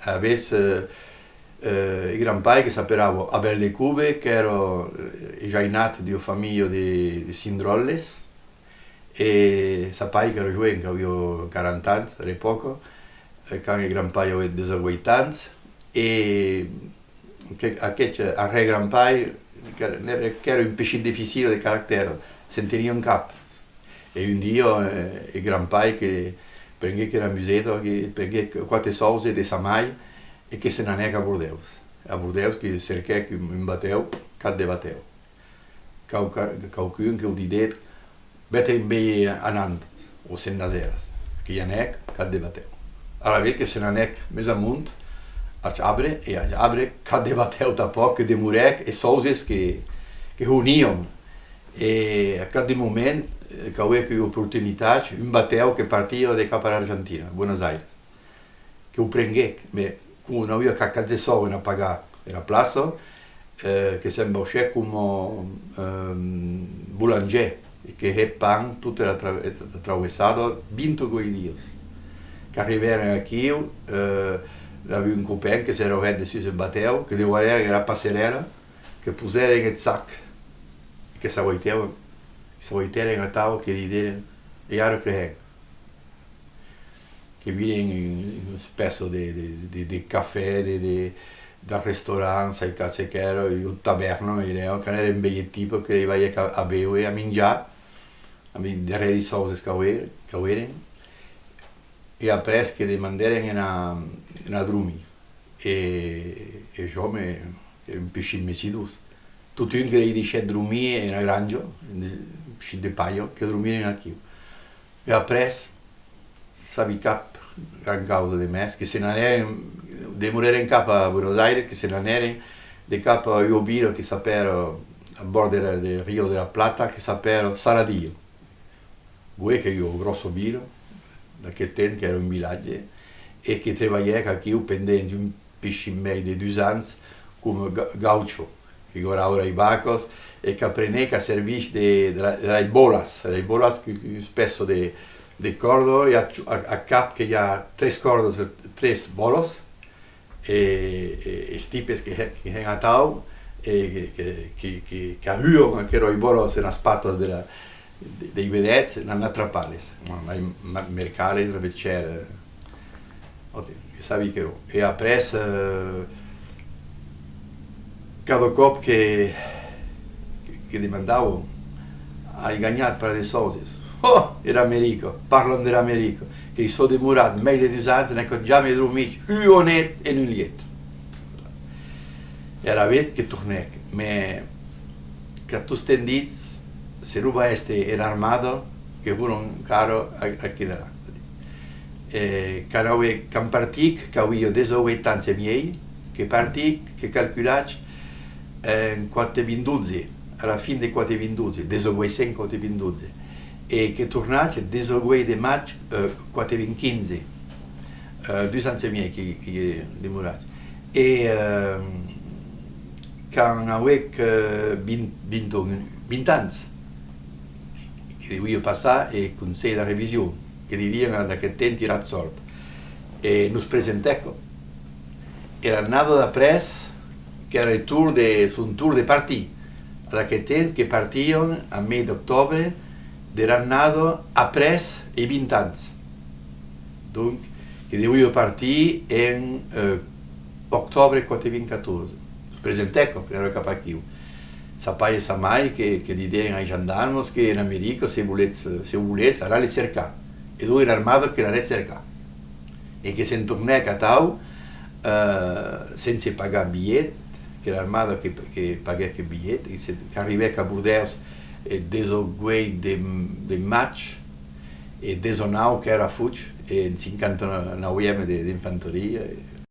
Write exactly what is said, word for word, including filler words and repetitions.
Avètz, eh, eh, e grand-pair que s'aperava Abel de Couve, qu'èra, eh, e jainat d'ua familha de, de Cindròtles, e sa pair qu'èra joen, qu'aviá quaranta ans a l'epòca, eh, quand e grand-pair avèt dètz-e-ueit ans, e que, aqueth arrèr-grand-pair, que n'èra, qu'èra un pechin dificil de caractèr, se'n teniá en cap. E un dia, eh, e grand-pair que prenguèc era museta, que prenguèc quate sòuses de sa mair e que se n'anèc a Bordèus. A Bordèus que cerquèc un, un batèu, cap de batèu. Quauqua-, quauqu'un que li didèc: «Vè-te'n veir a Nantes, o Sent Nazèrs.» Que i anèc, cap de batèu. Alavetz que se n'anèc mès amont, a Chabre, e a Chabre, cap de batèu tanpòc, que demorèc e sòuses que, que honian. E a cap de moment, eh, qu'auec ua oportunitat, un batèu que partia de cap a l'Argentina, Buenos Aires. Que'u prenguèc, mès coma n'auia cap quatze sòus entà pagar era plaça, eh, que s'embauchèc coma, eh, boulanger, e que hè pan tota era tra-, era traversada, vint-e-ueit dias. Qu'arribèren aquiu, eh, n'aviá un copain que s'èra hèt dessús eth batèu, que devarèren era passerèla, que posèren eth sac, que s'aguaitèren, que s'aguaitèren atau, que dideren: «E ara que hèm?» Que viren un, una espècia de, de, de, de cafè, de, de, de restaurant, sai cap çò qu'èra, ua tavèrna, me didèren, qu'anèren veir eth tipe que i veiec a, a béver, a minjar, a mi-, darrèr dei sòuses qu'aueren, qu'aueren, e après que demandèren entà, entà dromir. E, e jo me, un pechin messidós. Totun que li deishèc dromir ena granja, un pechin de palha, que dromiren aquiu. E après, sabi cap gran causa de mès, que se n'anèren, demorèren cap a Buenos Aires, que se n'anèren de cap a ua vila que s'apèra, a bòrd de, de Rio de la Plata, que s'apèra Saladillo. Uei qu'ei ua gròssa vila, d'aqueth temps qu'èra un vilatge, e que trebalhèc aquiu pendent un pechin mei de dus ans coma ga-, gaucho, que garava rai vacas e qu'aprenec a servir de, de, de rai bolas. Rai bolas qu'ei ua espècia de, de còrda, e a, a, a cap que i a tres còrdas, tres bolas, e, e es tipes que hè-, que hèn atau, e que, que, que, que, qu'ahuan aqueras bolas enas patas de la, de, dei vedèths, entà atrapar-les. Bon, lai ma-, mercar-les, revetgèr, eh, òc, que sabi que non. E après, eh, cada còp que, que, que demandavan: «Ai ganhat per de sòuses.» Oh, era America, parlam dera America, que i sò demorat mei de dus ans, n'ai cap jamei dromit ua net en un liet. E alavetz que tornèc, mès qu'a tostemp dit, se non va èster era armada, que vòlon encara a, a quedar. E quand auec, quand partic, qu'auia dètz-e-ueit ans e miei, que partic, que calculatz, en quate vint dotze, a la fin de quate vint dotze, dètz-e-ueit cents quate vint dotze, e que tornatz dètz-e-ueit de matz, eh, quate vint quinze, eh, dus ans e miei que, que i è demorat. E, eh, quand auec, eh, vint, vint, vint ans, que deviá passar eth Conselh de Revision, que didian ad aqueth temps tirat sòrt, e nos presentèc. E l'annada d'après, qu'èra eth torn de, son torn de partir. Ad aqueth temps que partian a mei d'octòbre de l'annada après es vint ans. Donc, que deviá partir en, eh, octòbre quate vint catorze. Nos presentèc, que n'èra cap aquiu. Sa pair e sa mair que, que dideren ai gendarmas que en America, se volètz, se volètz, anar les cercar. E donc era armada que l'anèc cercar. E que se'n tornèc atau, eh, sense pagar bilhet, que l'armada que, que paguèc eth bilhet, e se, qu'arribèc a Bordèus eth dètz-e-ueit de, de matz, e dètz-e-nau qu'èra a Foch, e en cinquanta-nauème de, d'infanteria, e